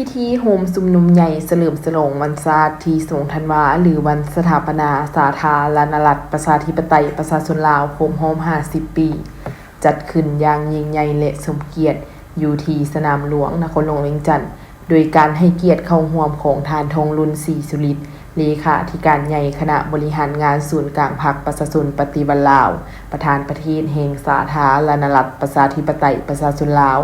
ພິທີໂຮມຊຸມນຸມໃຫຍ່ສະເຫຼີມສະຫຼອງວັນຊາດທີສອງທັນວາ ຫຼື ວັນສະຖາປະນາສາທາລະນະລັດ ປະຊາທິປະໄຕ ປະຊາຊົນລາວ ຄົບຮອບຫ້າສິບປີ ຈັດຂຶ້ນຢ່າງຍິ່ງໃຫຍ່ ແລະ ສົມກຽດ ຢູ່ທີ່ສະໜາມຫຼວງ ນະຄອນຫຼວງວຽງຈັນ ໂດຍການໃຫ້ກຽດເຂົ້າຮ່ວມຂອງທ່ານ ທອງລຸນ ສີສຸລິດ ເລຂາທິການໃຫຍ່ຄະນະບໍລິຫານງານສູນກາງພັກປະຊາຊົນປະຕິວັດລາວ, ປະທານປະເທດແຫ່ງສາທາລະນະລັດ ປະຊາທິປະໄຕ ປະຊາຊົນລາວ,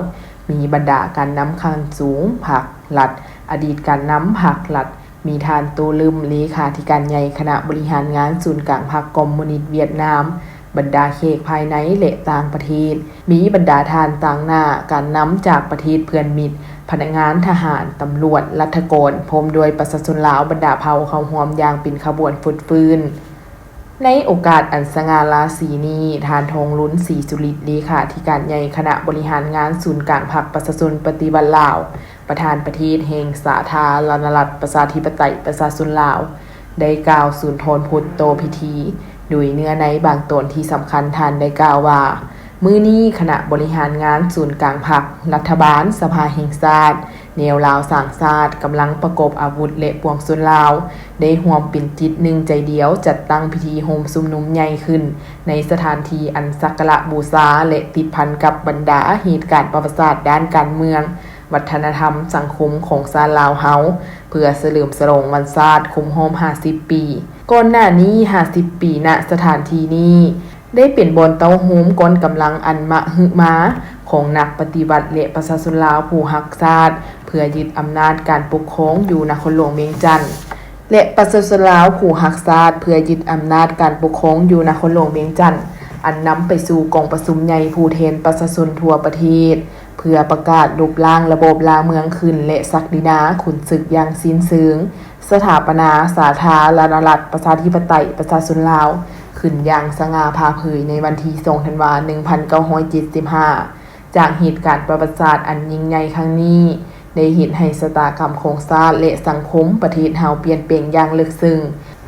ມີບັນດາການນຳຂັ້ນສູງພັກລັດ, ອະດີດການນຳພັກລັດ, ມີທ່ານ ໂຕເລິມ ເລຂາທິການໃຫຍ່ຄະນະບໍລິຫານງານສູນກາງພັກຄອມມູນິດຫວຽດນາມ, ບັນດາແຂກພາຍໃນ ແລະ ຕ່າງປະເທດ, ມີບັນດາທ່ານຕາງໜ້າການນຳຈາກປະເທດເພື່ອນມິດ, ພະນັກງານທະຫານ, ຕຳຫຼວດ, ລັດຖະກອນ, ພ້ອມດ້ວຍປະຊາຊົນລາວບັນດາເຜົ່າເຂົ້າຮ່ວມຢ່າງເປັນຂະບວນຟົດຟື້ນ. ໃນໂອກາດອັນສະຫງ່າລາສີນີ້, ທ່ານ ທອງລຸນ ສີສຸລິດ ເລຂາທິການໃຫຍ່ຄະນະບໍລິຫານງານສູນກາງພັກປະຊາຊົນປະຕິວັດລາວ, ປະທານປະເທດແຫ່ງສາທາລະນະລັດ ປະຊາທິປະໄຕ ປະຊາຊົນລາວ ໄດ້ກ່າວສຸນທອນພົດຕໍ່ພິທີ, ໂດຍເນື້ອໃນບາງຕອນທີ່ສຳຄັນ ທ່ານໄດ້ກ່າວວ່າ, ມື້ນີ້ຄະນະບໍລິຫານງານສູນກາງພັກ, ລັດຖະບານ, ສະພາແຫ່ງຊາດ, ແນວລາວສ້າງຊາດ, ກຳລັງປະກອບອາວຸດ ແລະ ປວງຊົນລາວ ໄດ້ຮ່ວມເປັນຈິດໜຶ່ງໃຈດຽວ ຈັດຕັ້ງພິທີໂຮມຊຸມນຸມໃຫຍ່ຂຶ້ນ ໃນສະຖານທີ່ອັນສັກກາລະບູຊາ ແລະ ຕິດພັນກັບບັນດາເຫດການປະຫວັດສາດດ້ານການເມືອງ, ວັດທະນະທຳ, ສັງຄົມຂອງຊາດລາວເຮົາ ເພື່ອສະເຫຼີມສະຫຼອງວັນຊາດຄົບຮອບຫ້າສິບປີ. ກ່ອນໜ້ານີ້ຫ້າສິບປີ ນະສະຖານທີ່ນີ້ ໄດ້ເປັນບ່ອນເຕົ້າໂຮມກ້ອນກຳລັງອັນມະຫຶມາຂອງນັກປະຕິວັດ ແລະ ປະຊາຊົນລາວຜູ້ຮັກຊາດ ເພື່ອຍຶດອຳນາດການປົກຄອງຢູ່ນະຄອນຫຼວງວຽງຈັນ ແລະ ປະຊາຊົນລາວຜູ້ຮັກຊາດ ເພື່ອຍຶດອຳນາດການປົກຄອງຢູ່ນະຄອນຫຼວງວຽງຈັນ ອັນນຳໄປສູ່ກອງປະຊຸມໃຫຍ່ຜູ້ແທນປະຊາຊົນທົ່ວປະເທດ ເພື່ອປະກາດລົບລ້າງລະບອບລ່າເມືອງຂຶ້ນ ແລະ ສັກດິນາຂຸນເສິກຢ່າງສິ້ນເຊີງ, ສະຖາປະນາສາທາລະນະລັດ ປະຊາທິປະໄຕ ປະຊາຊົນລາວ ຂຶ້ນຢ່າງສະຫງ່າຜ່າເຜີຍໃນວັນທີສອງທັນວາ ໜຶ່ງພັນເກົ້າຮ້ອຍເຈັດສິບຫ້າ. ຈາກເຫດການປະຫວັດສາດອັນຍິ່ງໃຫຍ່ຄັ້ງນີ້ ໄດ້ເຮັດໃຫ້ຊະຕາກຳຂອງຊາດ ແລະ ສັງຄົມປະເທດເຮົາປ່ຽນແປງຢ່າງເລິກເຊິ່ງ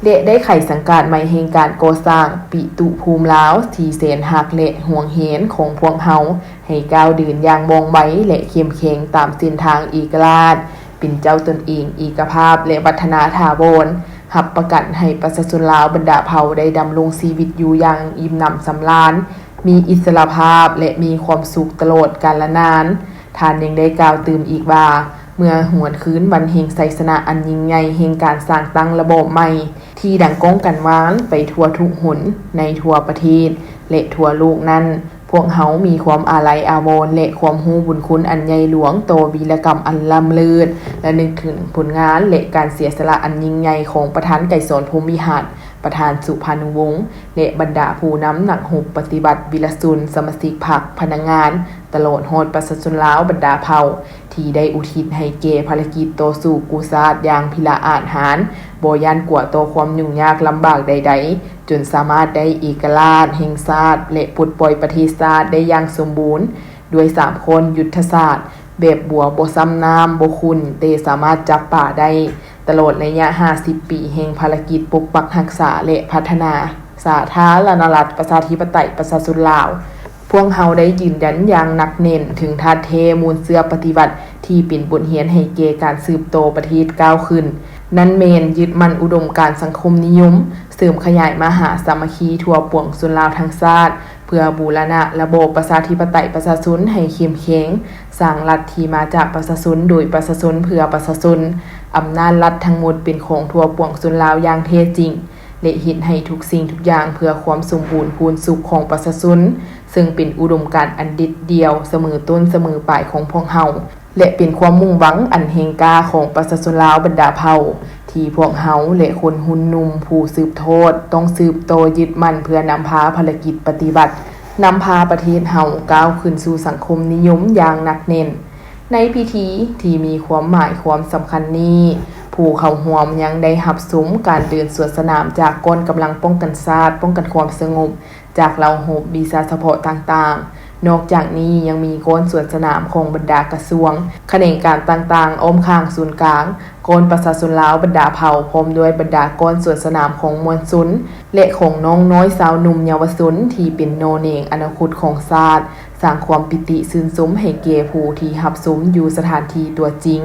ແລະ ໄດ້ໄຂສັງກາດໃໝ່ແຫ່ງການກໍ່ສ້າງປິຕຸພູມລາວທີ່ແສນຮັກ ແລະ ຫວງແຫນຂອງພວກເຮົາ ໃຫ້ກ້າວເດີນຢ່າງວ່ອງໄວ ແລະ ເຂັ້ມແຂງຕາມເສັ້ນທາງເອກະລາດ, ເປັນເຈົ້າຕົນເອງ, ເອກະພາບ ແລະ ວັດທະນາຖາວອນ, ຮັບປະກັນໃຫ້ປະຊາຊົນລາວບັນດາເຜົ່າໄດ້ດຳລົງຊີວິດຢູ່ຢ່າງອີ່ມໜຳສຳລານ, ມີອິດສະຫຼະພາບ ແລະ ມີຄວາມສຸກຕະຫຼອດການລະນານ. ທ່ານຍັງໄດ້ກ່າວຕື່ມອີກວ່າ, ເມື່ອຫວນຄືນວັນແຫ່ງໄຊຊະນະອັນຍິ່ງໃຫຍ່ແຫ່ງການສ້າງຕັ້ງລະບອບໃໝ່ ທີ່ດັ່ງກ້ອງກັນວານໄປທົ່ວທຸກຫົນໃນທົ່ວປະເທດ ແລະ ທົ່ວໂລກນັ້ນ, ພວກເຮົາມີຄວາມອາໄລອາວອນ ແລະ ຄວາມຮູ້ບຸນຄຸນອັນໃຫຍ່ຫຼວງຕໍ່ວີລະກຳອັນລ້ຳເລີດ ລະນຶກເຖິງຜົນງານ ແລະ ການເສຍສະຫຼະອັນຍິ່ງໃຫຍ່ຂອງປະທານໄກສອນ ພົມວິຫານ, ປະທານສຸພານຸວົງ ແລະ ບັນດາຜູ້ນຳນັກຮົບປະຕິວັດວິລະຊົນ, ສະມາຊິກພັກ, ພະນັກງານ, ຕະຫຼອດຮອດປະຊາຊົນລາວບັນດາເຜົ່າ ທີ່ໄດ້ອຸທິດໃຫ້ແກ່ພາລະກິດຕໍ່ສູ້ກູ້ຊາດຢ່າງພິລະອາດຫານ, ບໍ່ຢ້ານກົວຕໍ່ຄວາມຫຍຸ້ງຍາກລຳບາກໃດໆ, ຈົນສາມາດໄດ້ເອກະລາດແຫ່ງຊາດ ແລະ ປົດປ່ອຍປະເທດຊາດໄດ້ຢ່າງສົມບູນ, ດ້ວຍສາມຂ້ອນຍຸດທະສາດ ແບບບົວບໍ່ຊ້ຳນ້ຳບໍ່ຂຸ່ນ ແຕ່ສາມາດຈັບປາໄດ້, ຕະຫຼອດໄລຍະຫ້າສິບປີແຫ່ງພາລະກິດປົກປັກຮັກສາ ແລະ ພັດທະນາສາທາລະນະລັດ ປະຊາທິປະໄຕ ປະຊາຊົນລາວ. ພວກເຮົາໄດ້ຢືນຢັນຢ່າງໜັກແໜ້ນເຖິງທາດແທ້ມູນເຊື້ອປະຕິວັດ ທີ່ເປັນບົດຮຽນໃຫ້ແກ່ການສືບຕໍ່ປະເທດກ້າວຂຶ້ນ, ນັ້ນແມ່ນຍຶດໝັ້ນອຸດົມການສັງຄົມນິຍົມ, ເສີມຂະຫຍາຍມະຫາສາມັກຄີທົ່ວປວງຊົນລາວທັງຊາດ ເພື່ອບູລະນະລະບອບປະຊາທິປະໄຕປະຊາຊົນໃຫ້ເຂັ້ມແຂງ, ສ້າງລັດທີ່ມາຈາກປະຊາຊົນ, ໂດຍປະຊາຊົນ, ເພື່ອປະຊາຊົນ, ອຳນາດລັດທັງໝົດເປັນຂອງທົ່ວປວງຊົນລາວຢ່າງແທ້ຈິງ ແລະ ເຮັດໃຫ້ທຸກສິ່ງທຸກຢ່າງເພື່ອຄວາມສົມບູນພູນສຸກຂອງປະຊາຊົນ, ເຊິ່ງເປັນອຸດົມການອັນເດັດດ່ຽວສະເໝີຕົ້ນສະເໝີປາຍຂອງພວກເຮົາ ແລະ ເປັນຄວາມມຸ່ງຫວັງອັນແຮງກ້າຂອງປະຊາຊົນລາວບັນດາເຜົ່າ ທີ່ພວກເຮົາ ແລະ ຄົນຮຸ່ນໜຸ່ມຜູ້ສືບທອດຕ້ອງສືບຕໍ່ຍຶດໝັ້ນ ເພື່ອນຳພາພາລະກິດປະຕິວັດ, ນຳພາປະເທດເຮົາກ້າວຂຶ້ນສູ່ສັງຄົມນິຍົມຢ່າງໜັກແໜ້ນ. ໃນພິທີທີ່ມີຄວາມໝາຍຄວາມສຳຄັນນີ້, ຜູ້ເຂົ້າຮ່ວມຍັງໄດ້ຮັບຊົມການເດີນສວນສະໜາມຈາກກອງກຳລັງປ້ອງກັນຊາດ, ປ້ອງກັນຄວາມສະຫງົບ, ຈາກເຫຼົ່າຮົບວິຊາສະເພາະຕ່າງໆ. ນອກຈາກນີ້ຍັງມີກ້ອນສວນສະໜາມຂອງບັນດາກະຊວງ, ຂະແໜງການຕ່າງໆ ອ້ອມຂ້າງສູນກາງ, ກ້ອນປະຊາຊົນລາວບັນດາເຜົ່າ, ພ້ອມດ້ວຍບັນດາກ້ອນສວນສະໜາມຂອງມວນຊົນ, ແລະ ຂອງນ້ອງນ້ອຍຊາວໜຸ່ມເຍົາວະຊົນ ທີ່ເປັນໜໍ່ແໜງອະນາຄົດຂອງຊາດ, ສ້າງຄວາມປີຕິຊື່ນຊົມໃຫ້ແກ່ຜູ້ທີ່ຮັບຊົມຢູ່ສະຖານທີ່ຕົວຈິງ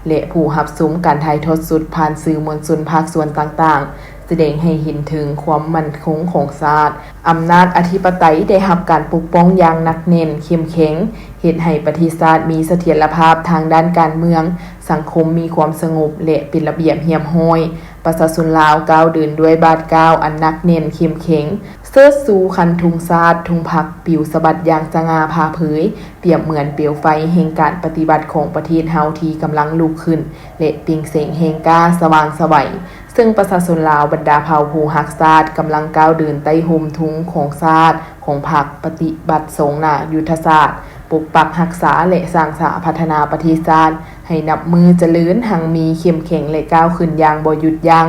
ແລະ ຜູ້ຮັບຊົມການຖ່າຍທອດສົດຜ່ານສື່ມວນຊົນພາກສ່ວນຕ່າງໆ, ສະແດງໃຫ້ເຫັນເຖິງຄວາມໝັ້ນຄົງຂອງຊາດ, ອຳນາດອະທິປະໄຕໄດ້ຮັບການປົກປ້ອງຢ່າງໜັກແໜ້ນເຂັ້ມແຂງ, ເຮັດໃຫ້ປະເທດຊາດມີສະຖຽນລະພາບທາງດ້ານການເມືອງ, ສັງຄົມມີຄວາມສະຫງົບ ແລະ ເປັນລະບຽບຮຽບຮ້ອຍ. ປະຊາຊົນລາວກ້າວເດີນດ້ວຍບາດກ້າວອັນໜັກແໜ້ນເຂັ້ມແຂງ, ເຊີດຊູຄັນທຸງຊາດ, ທຸງພັກປິວສະບັດຢ່າງສະຫງ່າຜ່າເຜີຍ, ປຽບເໝືອນເປວໄຟແຫ່ງການປະຕິວັດຂອງປະເທດເຮົາທີ່ກຳລັງລຸກຂຶ້ນ ແລະ ເປັ່ງແສງແຮງກ້າສະຫວ່າງໄສວ. ເຊິ່ງປະຊາຊົນລາວບັນດາເຜົ່າຜູ້ຮັກຊາດກຳລັງກ້າວເດີນໃຕ້ຮົ່ມທຸງຂອງຊາດ, ຂອງພັກປະຕິວັດສອງໜ້າຍຸດທະສາດ, ປົກປັກຮັກສາ ແລະ ສ້າງສາພັດທະນາປະເທດຊາດ ໃຫ້ນັບມື້ຈະເລີນຮັ່ງມີເຂັ້ມແຂງ ແລະ ກ້າວຂຶ້ນຢ່າງບໍ່ຢຸດຢັ້ງ.